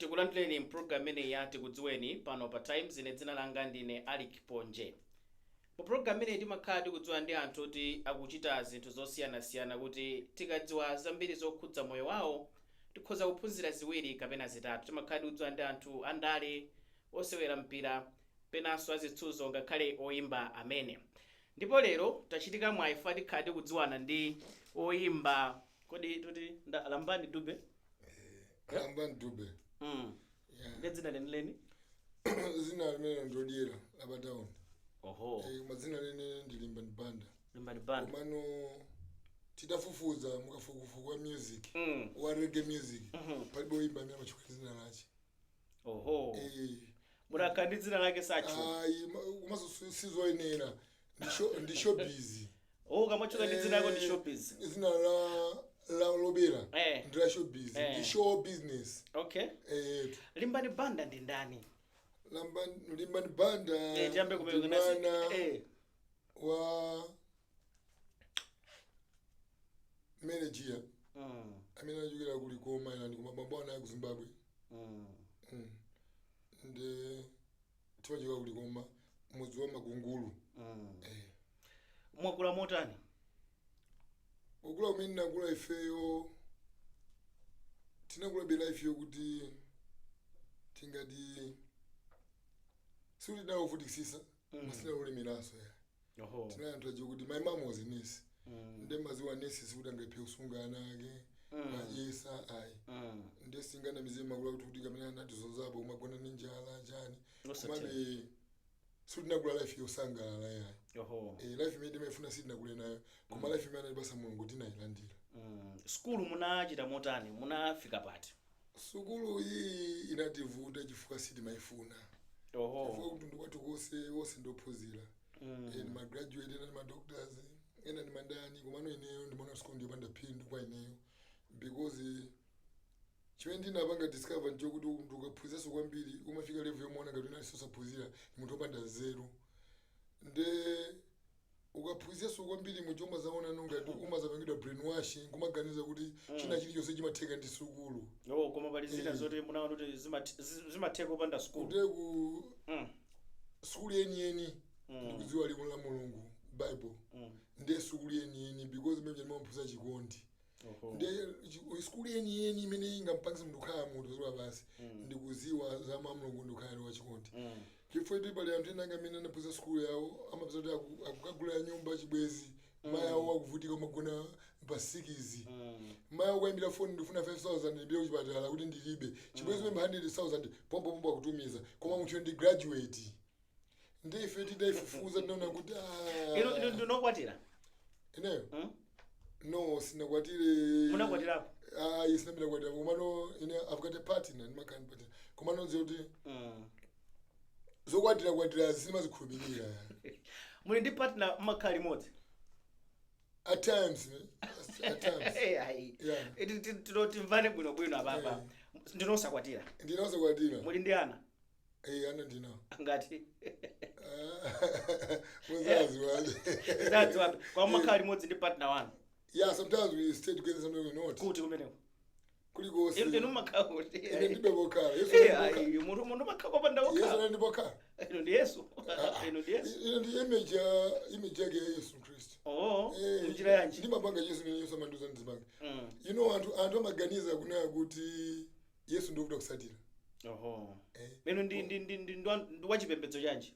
Tikulandireni mpulogalamu imeneyi ya Tikudziweni pano pa Times. Ine dzina langa ndine Alick Ponje. Mu pulogalamu imeneyi timakhala tikudziwa ndi anthu oti akuchita zinthu zosiyanasiyana kuti tikadziwa zambiri zokhudza moyo wawo tikhoza kuphunzira ziwiri kapena zitatu. Timakhala tikudziwa ndi anthu andale, osewera mpira, penanso azitsuzo ngakhale oyimba amene. Ndipo lero tachitika mwayi fa tikhala tikudziwana ndi oyimba kodi tuti nda Lambani Dube. Lambani Dube. Yeah. Ndi dzina lenileni? Zina limene ndodiera la patauni. Oho. Eh, koma dzina lenileni ndi Limbani Banda. Limbani Banda. Komano titafufuza mukafukufuku wa music, wa reggae music, palibe oyimba amene amatchuka dzina lache. Oho. Eh, Mutakhala ndi dzina lake satchuka. Ayi, komanso sizoyenera. Ndi showbiz. Oh, ukamatchuka ndi dzina lako ndi showbiz. Dzina la lobera ndi la showbiz. Ndi show business. Okay. Eh, Limbani Banda ndi ndani? Limbani Banda Tiyambe ndi kumene mwana wa manager amene anachokera ku Likoma Island, koma bambo ake ku Zimbabwe. Ndi timachoka ku Likoma, mudzi wa Makungulu. Eh. Mwakula motani? Kukula kumene nakula, ifeyo tinakula be life yokuti tingati sikuti tinavutikisisa, masina ulimiranso ya. Tinali anthu aja kuti my mom was a nurse. Nde maziwa nurse sikuti angaphe kusunga ana ake, adyesa, ayi. Nde singanamize, makula kuti kamene anatizonzapo kumagona ndi njala chani. Osatheka. Komabe sikuti tinakula life yosangalala, yayi. Eh, life imene timayifuna sitinakule nayo, koma life imene anatipasa Mulungu tinayilandira. Sukulu munachita motani? Munafika pati? Sukulu iyi inativuta chifukwa sitimayifuna, chifukwa kutundu kwathu konse wonse ndophunzira. Eh, ndi ma graduate, ena ndi ma doctors, ena ndi mandani, komano ineyo ndimaona sukulu ndiyopanda phindu kwa ineyo, because chimene ndinapanga discover nchokuti munthu ukaphunziranso kwambiri umafika level yomaona ngati unali sosaphunzira ndi munthu wopanda nzeru. Nde ukaphunziranso kwambiri munthu umazaona ngati umazapangidwa brainwashing, kumaganiza kuti china chilichonse chimatheka ndi sukulu. Oh, koma pali zina zoti munaona kuti zimatheka kupanda sukulu. Kunde ku sukulu yeniyeni ndikudziwa liwu la Mulungu, Bible. Ndiye sukulu yeniyeni, because imene ndimaphunzira chikondi. Ndiye sukulu yeniyeni imene ingampangise munthu kukhala munthu zuwa basi ndikuziwa za mwa Mulungu, ndikukhala wa chikondi. Chifukwa kuti pali anthu ena ake amene anaphunzira sukulu yawo, amapeza kuti akukagula nyumba chibwezi, mayi awo akuvutika umagona pa sikizi. Mayi awo kuyambira foni, "Ndifuna 5000 ndipite kuchipatala," kuti ndilibe. Chibwezi memba 100,000 pompo pompo akutumiza, koma munthu ndi graduate. Ndi ife tidayifufuza, tinaona kuti ah, Inu ndinokwatira? Ineyo? Mm? No, sinakwatire. Munakwatirapo? Ayi, sinabira kwatira, komano ine I've got a partner, ndimakhala ndi partner, komano nziyo kuti zokwatira kwatira sinimazikhulupirira. Muli ndi partner, mmakhala limodzi? At times, man. At times. Eh, ayi. Yeah. Timvane bwinobwino apapa. Ndinosakwatira? Ndinosakwatira. Muli ndi ana? Eh, ana ndinawo. Ngati? Muzazi wale. Ndadziwa kwa mmakhala limodzi ndi partner wanu? Yeah, sometimes we stay together, sometimes we not. Kuti kumeneko? Kulikonse. Inu mmakhala kuti? Ine ndibe bokhala. Yesu Eh, ndi bokhala. ayi, munthu makhala kopanda Yesu wokhala. ndi bokhala. Inu ndi Yesu, inu ndi Yesu. Ine ndi image ya image yake ya Yesu Kristu. Oh. Eh, Njira yanji? Ndimapanga Yesu imene Yesu amandiuza ndizipanga. Anthu amaganiza kunena kuti Yesu ndikuda kusatira. Oho. Eh. Inu ndi wachipembedzo chanji?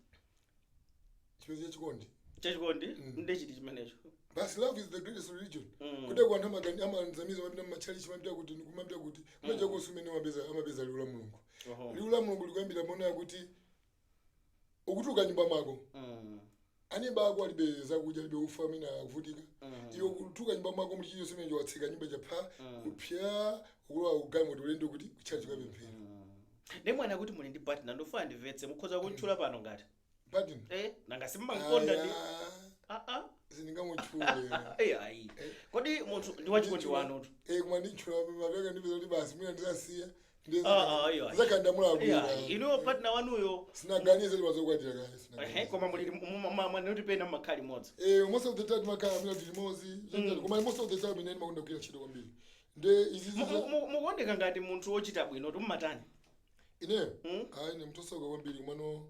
Chipembedzo chachikondi. Chachikondi? Ndi chiti chimenecho? Basi, love is the greatest religion. Kuti ku anthu amanzamiza, amapita mumachalichi, amapita kuti, kumapita kuti kumacha konse umene amapeza liwu la Mulungu. Liwu la Mulungu likuyambira maona kuti ukutuluka nyumba mwako, aneba ako alibe zakudya, alibe ufa, amene akuvutika. Iwe kutuluka nyumba mwako muli chilichonse chimene watseka nyumba chapha kupya, ukulowa kugalimoto, ulendo kuti kutchachi kapemphera. Ndi mwana kuti muli ndi partner, ndofuna ndimvetse, mukhoza kuntchula pano ngati? Partner? Eh, nanga simmankonda ndi Aya, ah ah. Sindingamutchule. Eh, ayi, kodi munthu ndi wachikondi wanutu? Eh, koma nditchula mapeka ndipeza kuti basi mwina ndizasiya. Ah, ah, iyo, ayi. Ndizakhandamulakwira. Eh, inuyo partner wanuyo? Sinaganize timazokwatira kale. Ehe. Sinaganize. Koma muli mwanoti pena mmakhala limodzi? Eh, most of the time makhala mina tili limodzi, koma most of the time ine ndimakonda kugwira ntchito kwambiri. Nde izi Mukuoneka ngati munthu wochita bwino, tummatani? Ineyo? Mm. Ayi, ine munthu osauka kwambiri, komano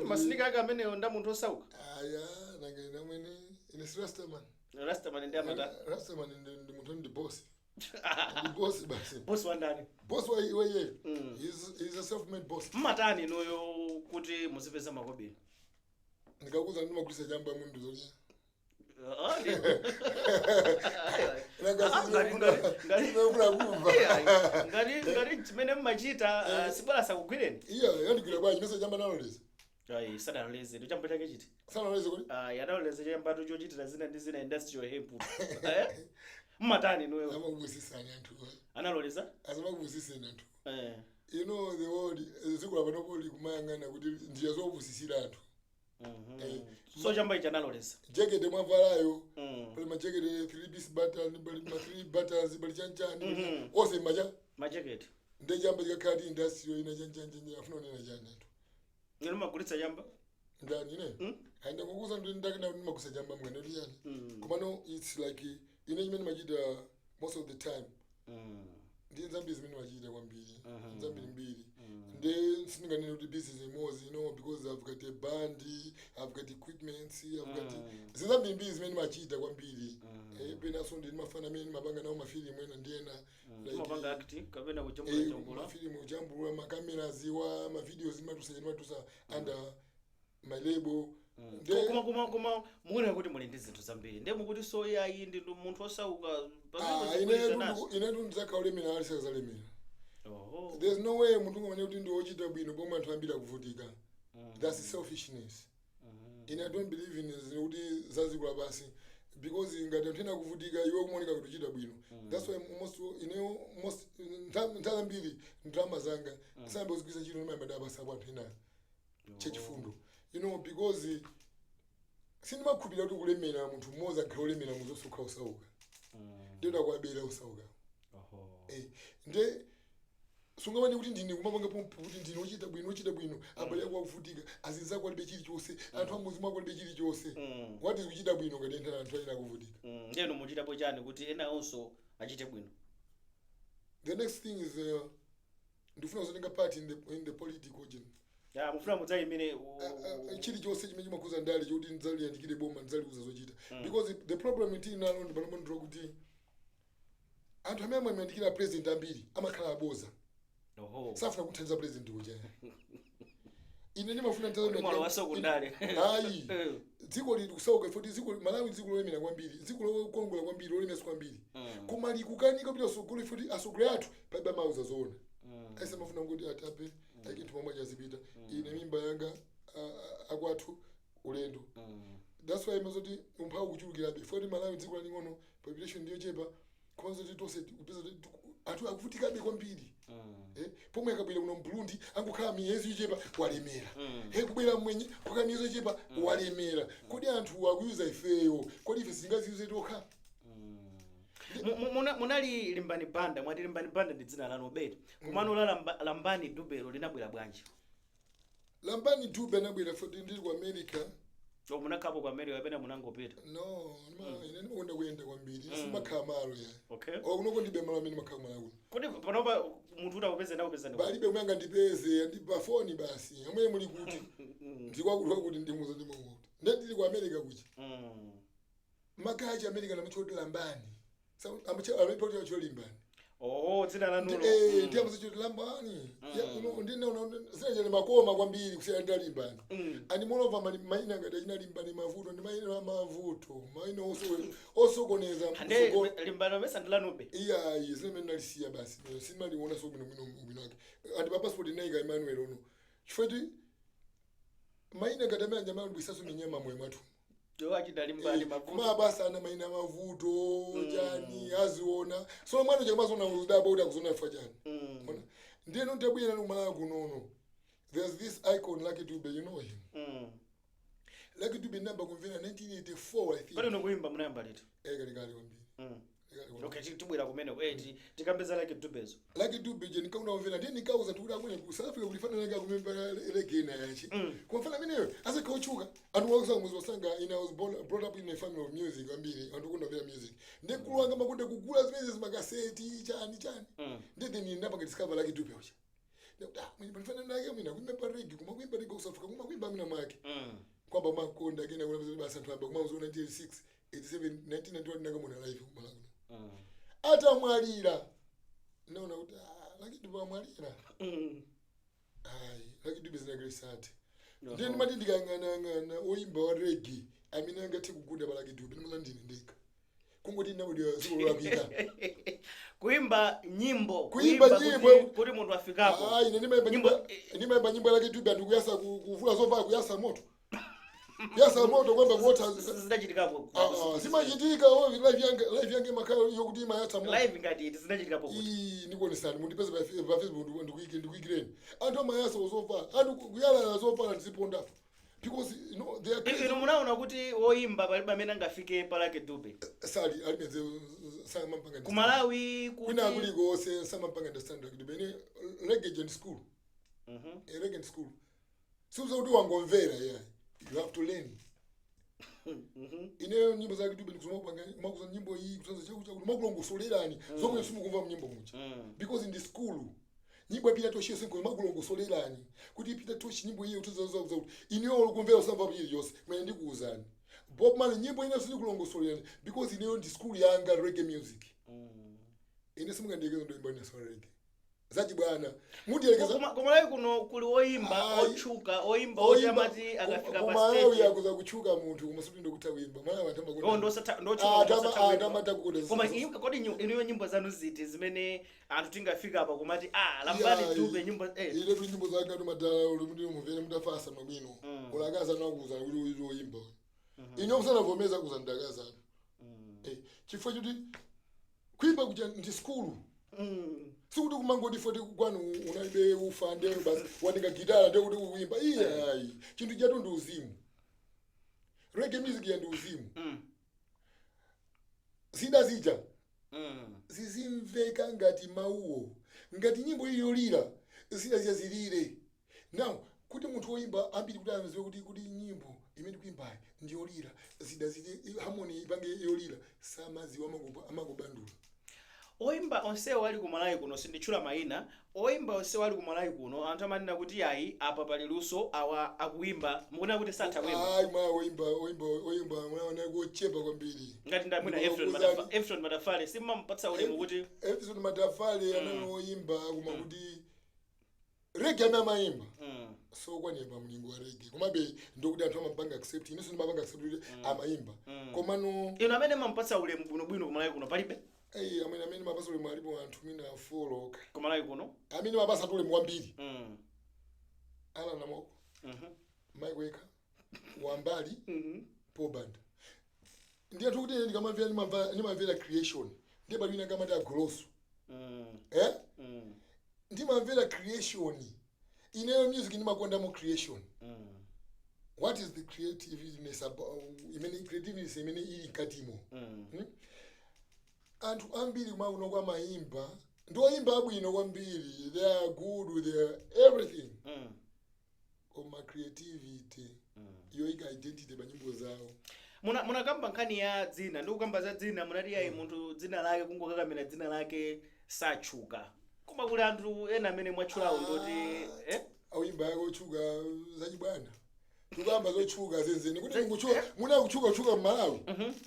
Masinika ake ameneyo nda munthu osauka. Aya, nanga ine amwene, ine si Rastaman? Rastaman ndi amata Rastaman ndi munthu, ndi boss, ndi boss basi. Boss wa ndani? Boss wa iye. He's a self-made boss. Mmatani inuyo kuti muzipeza makobiri? Ndikakuza ndimagulisa chamba mundu zoti Ah, nanga Ah, kumva. Yeah, ngati chimene mmachita, sibwala sakugwireni. Iya, yandigwira bwanji? Mesa chamba naloleza? Ayi, sadaloleze. Ndi chamba chake chiti? Sanaloleze kuti? Ah, adaloleza chambatu chochitira zina ndi zina, industrial hemp. Eh? Mmatani inuyo? Amakubusisani anthu. Analoleza? Asamakubusiseni anthu. Eh. You know the world, dziko lapanopo likumayang'ana kuti njira zopusisira anthu. Eh. So chamba ichi analoleza? Jekete mwavalayo, pali majekete 3 piece button, pali ma 3 buttons, pali chanchani, onse macha Majekete. Nde chamba chikakhala ti industrial ina chanchanchanja, afuna kunena chani anthu? Inu magulitsa chamba? Ndani, ine? Mm. Aenda kukuza ndi ndakina kuti ndimagusa chamba mngane kuti chani? Mm. Komano it's like ine chimene machita most of the time, ndi zambiri zimene machita kwambiri, zambiri mbiri. Nde sindinganene kuti business imodzi, because I've got a band, I've got equipments, I've got zambiri mbiri zimene machita kwambiri. Penanso ndi mafana amene ndimapanga nawo mafilimu ena ndi ena, like, Mapanga act kapena kujambula? Jambula. Mafilimu, kujambula, macameras iwa, mavideos ndimatusa, ndimatusa under my label. Koma mukuoneka kuti muli ndi zinthu zambiri, ndiye mukuti so yayi, ndi munthu osauka. Ah, inetu ndizakhala olemera alisakazalemera. Oho. There's no way munthu ungamane kuti ndi wochita bwino pomwe anthu ambiri akuvutika. That's selfishness. Ine I don't believe in zinthu kuti zaziko lapansi, because ngati anthu ena akuvutika, iwe kumaoneka kuti uchita bwino. That's why most ineyo, most nthawi zambiri ndalama zanga sambe kuzigwiritsa ntchito, ndimayamba apasapo anthu ena chachifundo, because sindimakhulupirira kuti kulemera, munthu mmodzi akhala olemera munthu osukha osauka, ndiye ndakuwabera osauka. Oho. Nde sungamane kuti ndine kumapanga pompo kuti ndine ochita bwino, ochita bwino, abale ako akuvutika, azinzako alibe chilichonse, anthu amuzi mwako alibe chilichonse. What is kuchita bwino ngati ena anthu ena akuvutika? Ndiyeno muchitapo chani kuti ena onso achite bwino? The next thing is ndifuna kuzotenga part in the political gen. Ya, mufuna mudzayimire? Chilichonse chimene chimakhuza ndale, chokuti ndidzaliyandikire boma, ndidzaliuza zochita, because the problem tili nalo ndi panopo ndilo kuti anthu amene amayandikira president ambiri amakhala aboza. Oho. Safuna kuthandiza president uja. Ine ndimafuna. Mwalowaso kundale? Ayi, dziko lili kusauka foti dziko Malawi, dziko lolemera kwambiri, dziko lokongola kwambiri, lolemera kwambiri, koma likukanika kuti asogole foti asogole athu palibe amauza zoona. Aisa mafuna kuti atape ayike nthu momwe achazipita. Ine mimba yanga, akwathu ulendo. That's why mazoti umphawi kuchulukirabe foti Malawi dziko laling'ono, population ndiyochepa, komanso kuti tonse kupeza kuti anthu akuvutikabe kwambiri. Pomwe akabwera kuno Mburundi angokhala miyezi yochepa, walemera. Kubwera mwenye kukhala miyezi yochepa, walemera. Kodi anthu akuyuza ifeyo? Kodi ife singaziyuze tokha? Munali Limbani Banda, mwati Limbani Banda ndi dzina lanu beti, komano la Lambani Dubelo linabwera bwanji? Lambani Dube anabwera foti ndili ku America. O, munakhapo ku America kapena munangopita? No, ine ndimakonda kuyenda kwambiri, simakhala malo ya. Okay. O, kunoko ndibe malo amene makhala kumala kuno. Kodi panopa munthu kuti akupeze ndakupeza ndi? Palibe kumanga ndipeze, ndi pafoni basi, amwe muli kuti, ndikwakuti kwakuti, ndimuza ndimakuti nde ndili ku America kuja. Magaji America namachoti Lambani, amachoti Limbani. Oh, dzina lanulo. Ndi amachoti Lambani. Ndina zina makoma kwambiri kusiyana ndi Limbani. And moreover mayina ngati achina Limbani Mavuto ndi mayina amavuto, mayina osokoneza. Ande Limbani amesa ndi lanube? Iyayi, zimene ndalisiya basi, simaliona so bwino bwino bwino wake, and pa passport inayika Emmanuel ono, chifukwa mayina ngati amene anjamala bwisaso minyama moyo mwathu. Yo, achita Limbani Mavuto. Kuma basa ana mayina mavuto chani aziona, so mwana chakamazona udabo kuti akuzona ifa chani. Ona? Ndiye nontabwera nukumala kunono, there's this icon Lucky Dube, you know him? Mm. Lucky Dube namba kumvera 1984, I think. Kodi unokuimba munayamba liti? Kalekale kwambiri. Kalekale kwambiri. Okay, tibwera kumeneko. Tikambeza Lucky Dubezo. Lucky Dube je nikauna kumvera, ndiye nikauza tikuti amwene ku South Africa kulifana nake akumemba reggae na yachi. Kumfana ameneyo azakauchuka anthu wakusa muzi wasanga. Ine I was born, brought up in a family of music kwambiri, anthu kundamvera music, ndiye mkulu wanga makonda kugula zimene zimakaseti chani chani. Ndiye then ndinapanga discover Lucky Dube uja. Ndikuti, ah, mwini panifana nake mwina kuimba pa reggae, koma kuimba reggae ku South Africa, koma kuimba mwina mwake. Kwamba makonda kena kuna mzee basi anthu amba kumazo 1986, 87, 1991 nakamona live kumalawi. Atamwalira naona kuti, ah, Lucky Dube amwalira. Ayi, Lucky Dube zinagresati. Ndiye ndimati ndikang'anang'ana oyimba wa reggae amene angathe kugunda pa Lucky Dube, ndimati ndine ndekha, kungoti ndinabadwa dziko lolakwika. Kuimba nyimbo. Kuimba nyimbo. Kuti munthu afikapo. Ayi, ine ndimayimba nyimbo. Nyimbo, ndimayimba nyimbo ya Lucky Dube, anthu kuyasa, kuvula zovala, kuyasa moto, kuyasa moto, kwamba kuotha. Zidachitikapo? Ah, ah, zimachitika. Oh, live yanga makhala yokuti imayatsa moto. Live ngati iti zinachitikapo kuti? Ii, ndikuonesani, mundipeze pa Facebook, ndikuyikireni. Anthu amayasa zovala, anthu kuyalala zovala ndizipondapo because you know they are crazy. Inu munaona kuti woyimba palibe amene angafike pa Lucky Dube? Sali alibenze, samampanga. Ku Malawi kuti? Kwina kulikonse samampanga understand Lucky Dube. Ine reggae and school. A reggae and school siuza kuti wangomvera, yeah, you have to learn. Ineyo nyimbo za Lucky Dube ndikusoma kupanga makuza nyimbo iyi kusanza chaku chaku makulongosolerani zomwe simukumva mnyimbo muja because in the school nyimbo yapita toshi yonse nkhoyo makulongosolerani kuti ipita toshi nyimbo iyi kuti zaza kuti ineyo ukumvera usamva chiliyonse mwene ndikuuzani. Bob Marley nyimbo ine sindikulongosolerani because ineyo ndi school yanga reggae music. Ine simungandiyekeza ndoimba ine reggae zachibwana mundiyelekeza. Kumalawi kuno kuli oyimba Ayi. otchuka, oyimba oti Oyimba- amati akafika pa kumalawi stage akuza kutchuka munthu koma sikuti ndokutha kuimba. Malawi anthu Oh, amakonda ndotchuka Ah, ndosatha kuimba. amata kukonda. Koma kodi inuyo nyimbo zanu ziti zimene anthu tingafika apa kumati, ah, Lambani Yeah, Dube nyimbo, eh? Ile tu nyimbo zanga tu madala uli mumvere mutafasa mabwino. Ulakaza nakuza kuti uli oyimba. Ine musanavomeza kuza ndakazana. Eh, chifukwa chuti kuimba kuja ndi skulu. Sikuti kumangoti foti kwanu unalibe ufa ndewe basi watenga gitara ndiye kuti ukuimba. Iye ayi, chinthu chatu ndi uzimu. Reggae music ya ndi uzimu. Zida zija zizimveka ngati mawuwo, ngati nyimbo ili yolira, zida zija zilire. Now kuti munthu woyimba ambiri kuti aziwe kuti nyimbo imene kuimbayi ndi yolira, zida zili harmony ipange yolira, samaziwa, amangobandula. Oyimba onsewo ali ku Malawi kuno, sinditchula mayina, oyimba onsewo ali ku Malawi kuno, anthu amanena kuti ayi, apa pali luso, awa akuimba, mukunena kuti satha kuimba? Ayi, mwa oyimba mwaona kochepa kwambiri. Ngati ndamwina Ndikukuwuzani. Efron Matafale simmamupatsa ulemu kuti? Efron Matafale amene oyimba, koma kuti reggae amene amayimba sokwanira pa mlingo wa reggae, komabe ndokuti anthu amapanga accept, inenso ndimapanga accept kuti amayimba, komano Inu amene mamupatsa ulemu bwinobwino ku Malawi kuno palibe? Eyi, amene mapasa ulemu alipo anthu mina afoloka. Ku Malawi kuno? Amene mapasa ulemu kwambiri, Alan Namoko, Mike Weka, Wambali, Paul Banda. Ndi anthu kuti ine ndikamamvera ndimamvera creation. Ndiye pali wina akamati agoloso. Eh, ndimamvera creation. Ineyo music ndimakondamo creation. What is the creativeness about imene creativeness imene ili mkatimo? Anthu ambiri kumakuno kwa mayimba ndi oyimba abwino kwambiri, they are good with their everything, koma creativity yoyika identity pa nyimbo zawo. Munakamba nkhani ya dzina, ndi kukamba za dzina, munati ayi, munthu dzina lake kungokakamira dzina lake satchuka, koma kuli anthu ena amene mwatchulawo ndoti, eh? Oyimba yake otchuka zachibwana, tikuyamba zotchuka zenzeni kuti mukutchuka, muna kutchuka kutchuka mmalawi.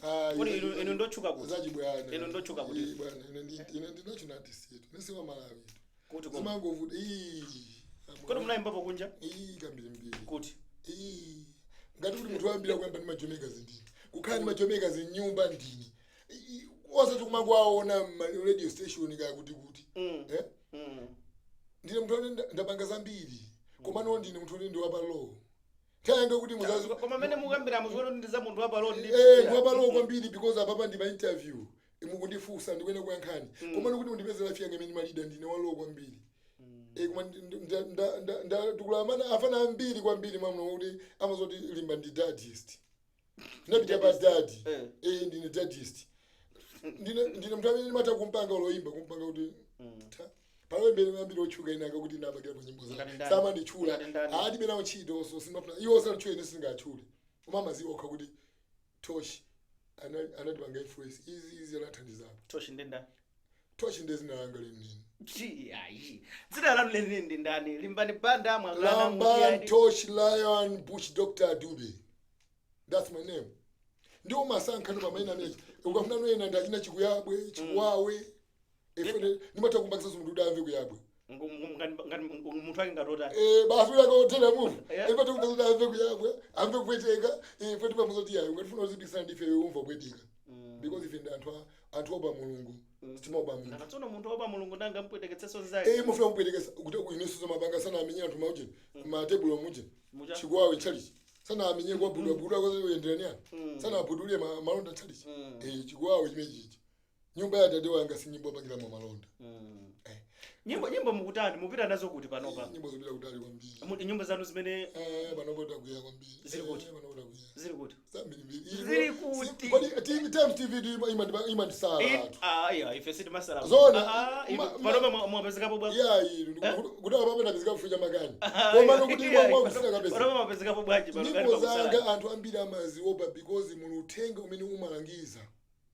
Ah, Kodi inu ndotchuka kuti? Zachibwana. Inu ndotchuka kuti? Ii, bwana, ine ndi national artist yetu, nesiwa Malawi. Kuti koma Zimangovuta. Ii. Kodi munayimbapo kunja? Ii, kambirimbiri. Kuti? Ii, ngati kuti munthu wayambira kuyamba ndi majomekazi ndini, kukhala ndi majomekazi mnyumba ndini. Ii, osati kumangowaona ma radio station kaya kuti kuti. Eh? Ndine munthu amene ndapanga zambiri, komano ndine munthu amene ndi wapalo tayanga kuti muzazi. Koma amene mukambira muziona kuti ndi za munthu wapalo ndi Eh, ndi wapalo kwambiri because apapa ndi ma interview mukundifunsa, ndikuene kuyankhani, komano kuti mundipeze life yanga imene malida, ndine walow kwambiri. Eh, koma ndatukula mana afana ambiri kwambiri mwamuna kuti amazoti limba ndi dadist, ndinapita pa dadi. Eh, ndine dadist, ndine munthu amene ndimatha kumpanga loyimba, kumpanga kuti ta paloyembere ambiri otchuka inanga kuti ndamagira pa nyimbo Ngati zawo ndani? samanditchula. Ngati ndani? Alibe nawo ntchito, so sindimafuna iwo osatchula, ine sindingatchule, koma amaziwa okha kuti Tosh anatipanga influence izi, izi anathandizapo. Toshi ndenda? Tosh ndi zina langa lenini. Chi, ayi, dzina lanu lenileni ndi ndani? Limbani Banda mwakana? Lamban Mutiyani? Tosh Lion Bush Doctor Dube, that's my name. Ndiwo umasankha ndo pamaina amene ukafuna noyena ndachina chikuyabwe, chikuwawe. Ife ndimatha kumbakisa munthu kuti amve kuyabwe. Ngati munthu ake ngatotani? Eh, basi uyakotera muvu. Ife tikumbakisa kuti amve kuyabwe, amve kupweteka. Ife timamuza kuti yayi, ungatifuna kuzipikisana ndife, umva kupweteka, because ife ndi anthu anthu opa Mulungu, sitimaopa munthu. Nakatsono munthu opa Mulungu nanga mpweteketseso nzake? Eh, mufuna kupwetekesa kuti inenso mapanga sana amenye anthu mauje matebulo muje. Mucha? Chikuwawe nchalichi sana amenye kwa budwa kwazoyenderani ani sana abudule malonda nchalichi. Eh, chikuwawe chimene chichi, nyumba ya tate wanga si nyumba yopangira malonda. Eh. Nyimbo mukutani, mupita nazo kuti panopa? Nyimbo zopita kutali kwambiri. Nyimbo zanu zimene Eh, panopo takwiya kwambiri. Zili kuti? Eh, panopo takwiya. Zili kuti? Zambirimbiri. Zili kuti? Kodi TV, Times TV imandisala anthu. Ah, iya, ife sitimasala. Zona. Ah, ah, panopa mwapezekapo bwa? Iyayi, kuti apapo ndapezeka kufucha makani, koma nokuti mwakusira kapeza. Panopa mwapezekapo bwanji pano Nyimbo kali pakusala? zanga anthu ambiri amaziopa because muli uthenga umene umalangiza.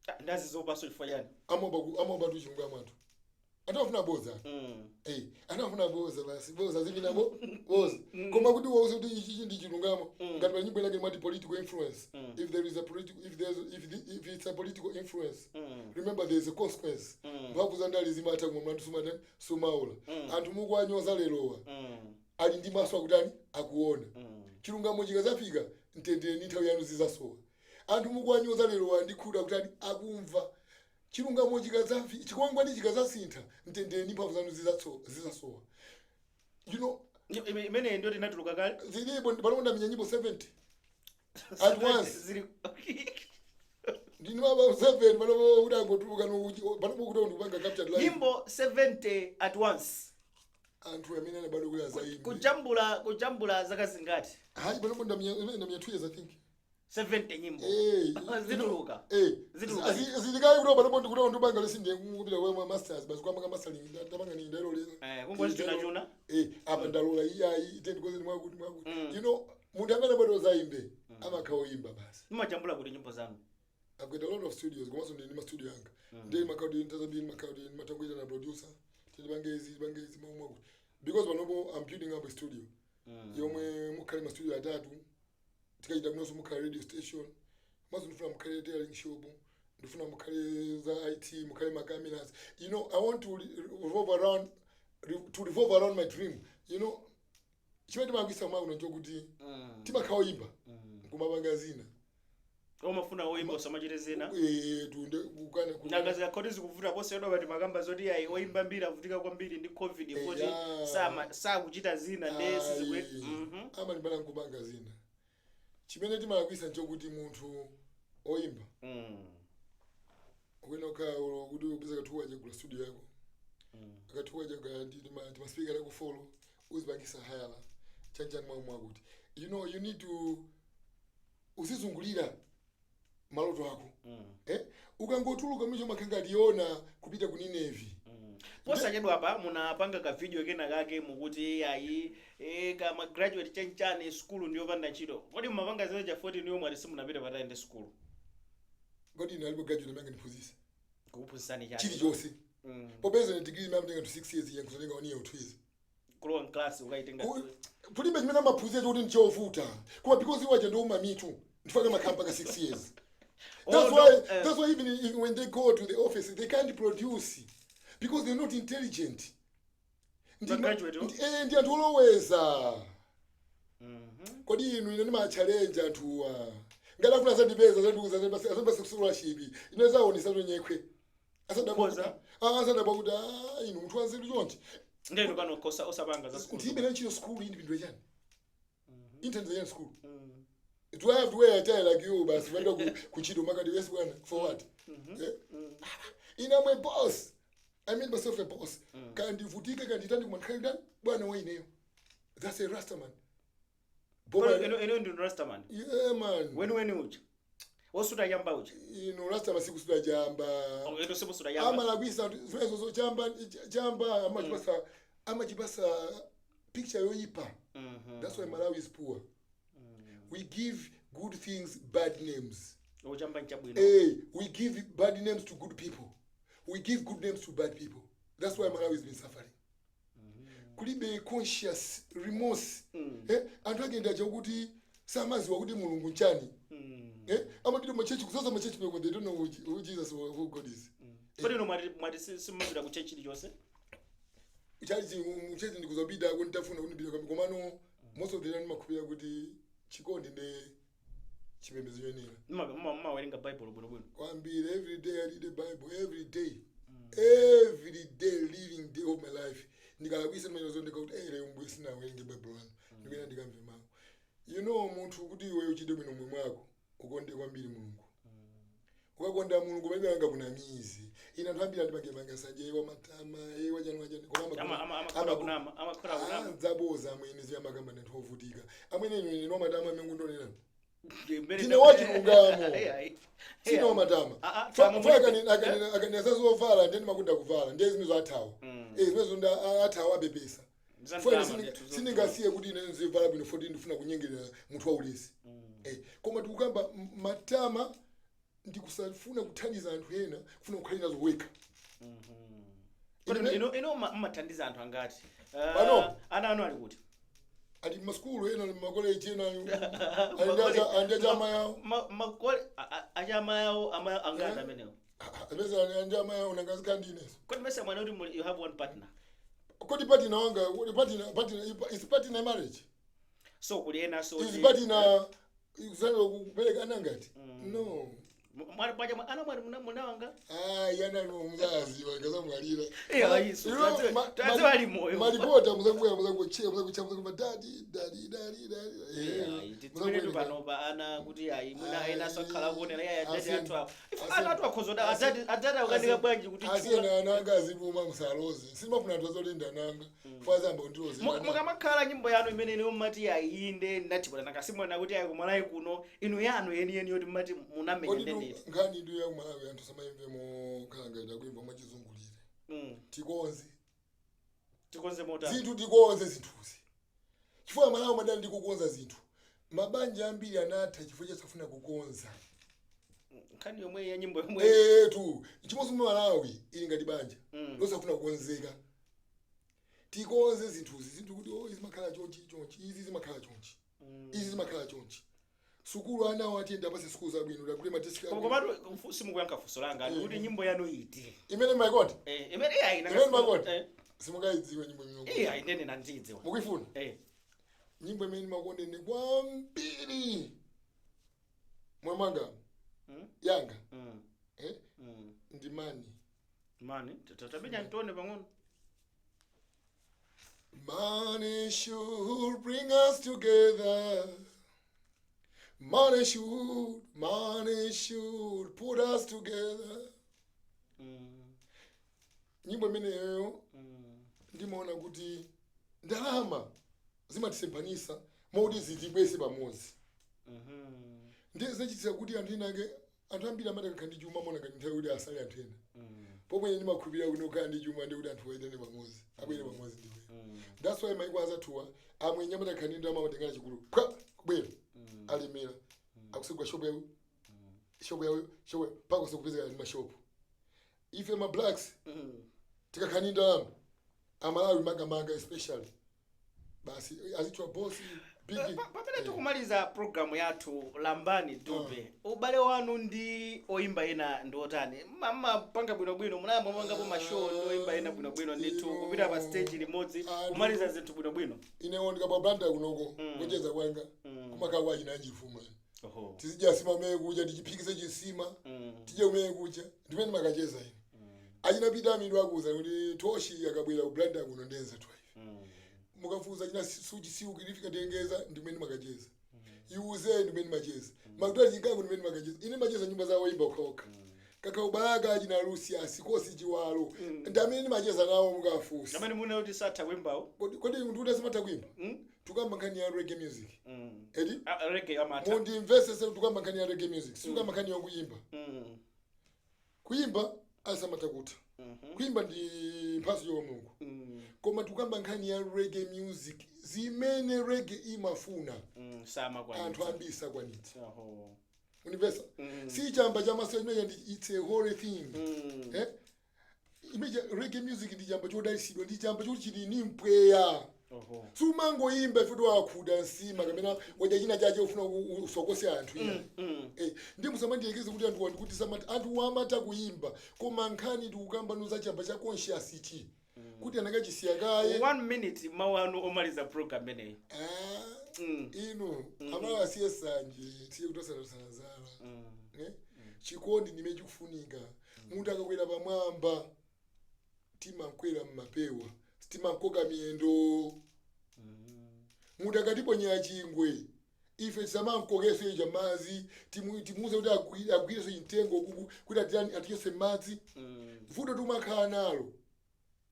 Ah, ndazizopaso chifukwa chani? Amaopa tu chilungamo anthu. Anthu afuna boza. Eh, anafuna boza basi, boza zipina bo boza. Koma kuti wauze kuti ichi ndi chilungamo, ngati pa nyimbo inake mwati political influence. If there is a political if there's if, the, if it's a political influence, remember there is a consequence. Mphamvu za ndale zimatha koma mlandu sumatani, sumaula. Anthu mukuwanyoza lerowa ali ndi maso akutani, akuona. Chilungamo chikazafika, mtendere ndi nthawi yanu zizasowa. Anthu mukuwanyoza lerowa ndi khutu akutani, akumva. Chilungamo chikazafi, chikwangwani chikazasintha, mtendere ndi mphamvu zanu zizasowa. Imene ndio tinatuluka kale. Zilipo, panopo ndamenya nyimbo 70 at once. Zili Ndini maba 7 panopo kuti angotuluka, panopo kuti ndikupanga captured live. Nyimbo 70 at once? Anthu amene anabadwa kuti azaimbe. Kujambula zaka zingati? Hayi, panopo ndamenya 2 years, I think. 70 nyimbo? Eh. Zituluka? Eh. Zituluka? Zilikayi kuti panopo ndikuti ndipanga lesi, ndiye kupita kwa masters basi, kwamanga mastering, ndapanga ni ndaloleza. Eh, kungoti chunachuna. Eh, apa ndalola, iyayi, ite ndikoze mwakuti mwakuti. Munthu amene abadwa zaimbe amakhala oyimba basi. Mumajambula kuti nyimbo zanu? I've got a lot of studios, komanso ndi ma studio yanga. Ndiye makauti ntazambiri, makauti matangoita na producer. Tipange izi, tipange izi mwa mwakuti. Because panopo I'm building up a studio yomwe mukhale ma studio atatu. Tikachita kunonso mukhale radio station. Maso ndifuna mukhale tailoring shop. Ndifuna mukhale za IT, mukhale ma cameras. I want to revolve around my dream. Chimene timakwisa mwakuno nchokuti timakhala oyimba kumapanga zina. Omafuna oyimba usamachite zina? Eh, tunde kukana. Nanga zikakhoti zikuvuta poseyedwa pati makamba zoti ayi, oyimba mbiri avutika kwambiri ndi COVID poti sakuchita zina nde sizikwe. Ayi, amalimbana nkupanga zina. Chimene timalakwisa nchokuti munthu oyimba ukuyena kukhala kuti upeza kathuwa chagula studio yako, akathuwa chagula timaspeaker takufolo, uzipangisa hayala chanchani mwa mwakuti you need to uzizungulira maloto ako. Eh? Ukangotuluka mwicho makhala ngati Yona kupita ku Ninevi. Posachedwa apa munapanga ka video kena kake mukuti ayi, kama graduate chanchani, skulu ndiyopanda ntchito. Kodi mumapanga zimene cha 14 yomwe ati simunapite patali ndi skulu? Kodi ine alipo graduate amene angandiphunzitse? Kukuphunzitsani chani? Chilichonse. Popeza ine degree imene to 6 years, yankuzotenga 1 year or 2 years. Kulowa mklasi ukaitenga? Kulimbe chimene amaphunzitsa chokuti nchovuta, koma because iwo aja ndi umamitu, ndifake makhala mpaka 6 years. That's Oh, no, why eh. that's why even when they go to the office they can't produce because they're not intelligent. Ma graduate, oh? Ndi anthu oloweza. Kodi inu, ine ndimachallenge anthuwa, ngati afuna azandipeza, azandiuza, azandipasa scholarship, ine zaonesa nyekhwe. Kukoza? Asadabwa kuti, "Ah, inu munthu wanzeru chonchi." Ndeno pano kosa osapanga za skulu? Ndilibe ntchito school, iyi ndipindule chani? Inthandiza chani school? Do I have to wear a tie like you? Basi kupenda kuchito makati, "Yes bwana," for what? Eh? Ine am a boss. I made myself a boss. Kandivutike, kanditani, kumankhali ndani bwana wa ineyo. That's a rasta man. Pano ino ndi rastaman? Yeah man. Weni weni uja wosuta chamba uja? Ino rasta masiku suta chamba. Oh, ino simusuta chamba? Amalakwisa zimenezo. Chamba, chamba amachipasa picture yoyipa. That's why Malawi is poor. We give good things bad names. Ochamba nchabwino. Hey, we give bad names to good people. We give good names to bad people. That's why Malawi has been suffering. Kulibe conscious remorse. Anthu ake ndi aja kuti samaziwa kuti Mulungu nchani. Amapita machechi, kuzaza machechi, because they don't know who Jesus or who God is. Kodi ino mwati simumapita ku church chilichonse? Chachi, muchechi ndikuzapita kuti nditafuna kuti ndipite, komano most of the time ndimakhulupirira kuti chikondi ndi chipembedzo choyenera. Mumawerenga Bible bwinobwino? Kwambiri. Every day I read the Bible, every day, every day, living day of my life. Ndikalakwisa ndimene zondeka kuti, "Eh, lero mbuye sinawerenge Bible lanu, ndikuyena ndikamve mawu." Munthu kuti iwe uchite bwino moyo mwako, ukonde kwambiri Mulungu. Ukakonda Mulungu, palibe anga kunamizi. Ine anthu ambiri andipange sanje wamatama, wachani wachani, koma Amakhala kunama, amakhala kunama. Dzaboza amwene, ziyamakamba ndi anthu ovutika amwene. Ine ine wamatama amene ngundonena Ndine ndine wachilungamo. Sine wamatama. Ah, ah, tama Akanena zazovala, ndiye ndimakunda kuvala, ndiye zimene athawa. Zimenezo ndi athawa, apepesa. Zandama Funa ndithu sindingasiye kuti ine nzivala bwino foti ndifuna kunyengerera munthu waulesi. Koma tikukamba matama ndikusafuna kuthandiza anthu ena, kufuna kukhala nazo wekha. Kodi ino mmathandiza anthu angati? Pano? Ana anu ali kuti? Ali masukulu, ena ali makoleji, ena ali ndi achama yawo. Makole achama yawo, ama angati amenewo? Amene ali ndi ama yawo, nangazikhala ndi ineso. Kodi mese mwana kuti you have one partner? Kodi partner wanga, kodi partner is partner marriage? So kuli ena so Is partner ikusanira kupereka ana ngati? No. Mwana paja ana mwali muna wanga. Ayi, ana muzaziwa ngazamwalira. Eh, ayi, so tadziwa ali moyo. Malipota muzakuya, muzakucheka, muzakucheka, muzakuba daddy, daddy, daddy, daddy. Ayi, tidziweretu panopa ana kuti ayi, mwina ena sakhala kuonera iye adadi athu awo. Ife ana athu akhozoda adadi, adadi akukanika bwanji kuti Asiyena ananga azipuma, musaloze. Simafuna anthu azolinda ananga fazamba kundiloze. Mukamakhala nyimbo yanu imene ine mumati ayinde ndathibula, nakasimwana kuti ayi, kumalawi kuno inu yanu yeniyeni yoti mumati munamenya Kodi ndendeti? Nkhani ndu ya kumalawi anthu samayimve mokhala ngati akuimva mwachizungulire. Tikonze. Tikonze motani? Zinthu, tikonze zinthuzi, chifukwa Malawi madali ndi kukonza zinthu. Mabanja ambiri anatha chifukwa chosafuna kukonza. Nkhani yomwe ya nyimbo yomwe. Etu, chimodzi, Malawi ili ngati banja losafuna kukonzeka. Tikonze zinthuzi, zinthu kuti, oh, izi zimakhala chonchi chonchi, izi zimakhala chonchi, izi zimakhala chonchi. Sukulu, ana awo atiyenda apase sukulu zabwino, tagule madeski Koma abwino. komatu simukuyankha funso langa, ndikuti nyimbo yanu iti? Imene mayikonda? Eh, imene iyayi. Imene makonda? Simungayidziwe nyimbo imene. Iyayi, ndene nandidziwa. Mukuifuna? Eh. Nyimbo imene makonda ine kwambiri mwamanga yanga ndi "Money". "Money", tapenya ntone pang'ono. Money should bring us together. Money should put us together. Nyimbo imeneyo ndimaona kuti ndalama zimatisemphanisa moti zitibwese pamodzi. Ndiye zinachitisa kuti anthu ena ake, anthu ambiri amati akakhala ndi chuma amaona ngati nthawi kuti asale anthu ena. Pomwe ine ndimakhulupirira kuti ukhala ndi chuma ndi kuti anthu ayendane pamodzi, abwere pamodzi ndiwe. That's why maiko azathuwa, amwenye amati akhala ndi ndalama amatengana chigulu pwa kubwera, alemera, akusegula shop yawo, shop yawo, shop yawo, mpaka kusakupezeka ndi mashopu. Ife ma blacks tikakhala ndi ndalama, Amalawi makamaka especially, basi azithiwa bosi, big. Pamene tikumaliza programu yathu, Lambani Dube, ubale wanu ndi oyimba ena ndi otani? Mmapanga bwinobwino? Munayamba mwangapo mashow ndi oyimba ena bwinobwino ndithu, kupita pa stage limodzi, kumaliza zinthu bwinobwino? Inewo ndikabwa Blantyre kunoko, kucheza kwanga kumakhala kwa chinanji fumulani. Tizidya sima kumene kucha, tichiphikise chisima, tidye kumene kucha, ndimene makacheza ine. Achinapita amidu akuza kuti Toshi akabwera ku Blantyre kuno ndenza twaife. Mukafuza china suchi siuki lifika tengeza, ndimene makacheza. Iuze, ndimene macheza. Makuti chinkango, ndimene makacheza. Ine macheza nyumba zawo imba okhaokha. Kaka ubalaka achina Lucius Kosi Chiwalo, ndi amene ndimacheza nawo, mukafusa. Amene mune kuti satha kuimbawo? Kodi munthu kuti asimatha kuimba? Tukamba nkhani ya reggae music, edi? Ah, reggae amatha. Mundimvesese, tukamba nkhani ya reggae music, situkamba nkhani yakuyimba. Kuyimba asamatha kutha. Kuyimba ndi mphatso yowa Mulungu. Koma tukamba nkhani ya reggae music, zimene reggae imafuna, Samakwanitsa. anthu ambiri sakwanitsa. Univesa? Si chamba cha masewera, ndi it's a whole thing. Eh? Imeja reggae music ndi chamba chodalitsidwa, ndi chamba choti chili ni mpweya. Sumangoyimba ife wakhuda nsima kapena wadya china chache ufuna usokose anthu iya. Ndi musamandiyekeze kuti anthu wandikuti samati anthu amata kuyimba, koma nkhani ndikukamba za chamba cha conscious ichi kuti anakachisiya kaye. One minute, mawu anu omaliza program imeneyi. Ah, inu amalawi asiye sanje, tiye kutosanasana zala. Eh? Chikondi ndimene chikufunika. Munthu akakwera pamwamba timankwera mmapewa, timankoka miyendo. Munthu akatiponyera chingwe ife tisamankokeso icha madzi, timuuze kuti agwireso chimtengo kuku kuti atichose madzi. Vuto timakhala nalo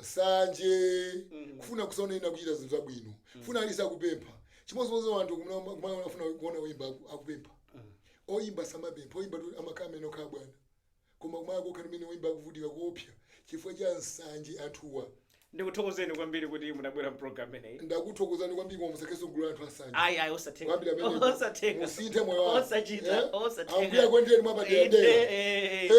sanje, kufuna kusaona ina kuchita zinthu zabwino, funa alisa akupempha. Chimodzimodzi anthu kumafuna kuona oyimba akupempha. Oyimba samapempha, oyimba tu amakhala amene okhala bwana, koma kumaya kokhala mene oyimba akuvutika kuopsa chifukwa cha nsanje anthuwa. Ndikuthokozeni kwambiri kuti munabwera program imeneyi. Ndakuthokozani kwambiri, koma musakheso gulu la anthu asanje. Ayi, ayi, osatenga. Kwambiri amene Osatenga. musinthe moyo wanu. Osachita. Eh? Osatenga. Ambuye akondeni mwapaderadera. Eh.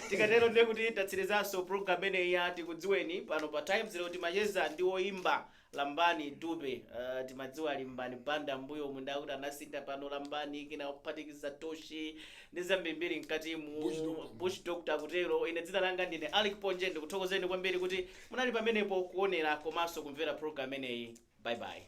Tikatero ndiye kuti tatsirizanso program imeneyi ya Tikudziweni pano pa Times. Lero timacheza ndi woimba Lambani Dube. Timadziwa Limbani Banda mbuyo munda kuti anasintha, pano Lambani kina kuphatikiza Toshi ndi zambirimbiri mkati mu Bush Doctor. Bush Doctor kutero. Ine dzina langa ndine Alec Ponje, ndikuthokozeni kwambiri kuti munali pamenepo kuonera komanso kumvera program imeneyi. Bye bye.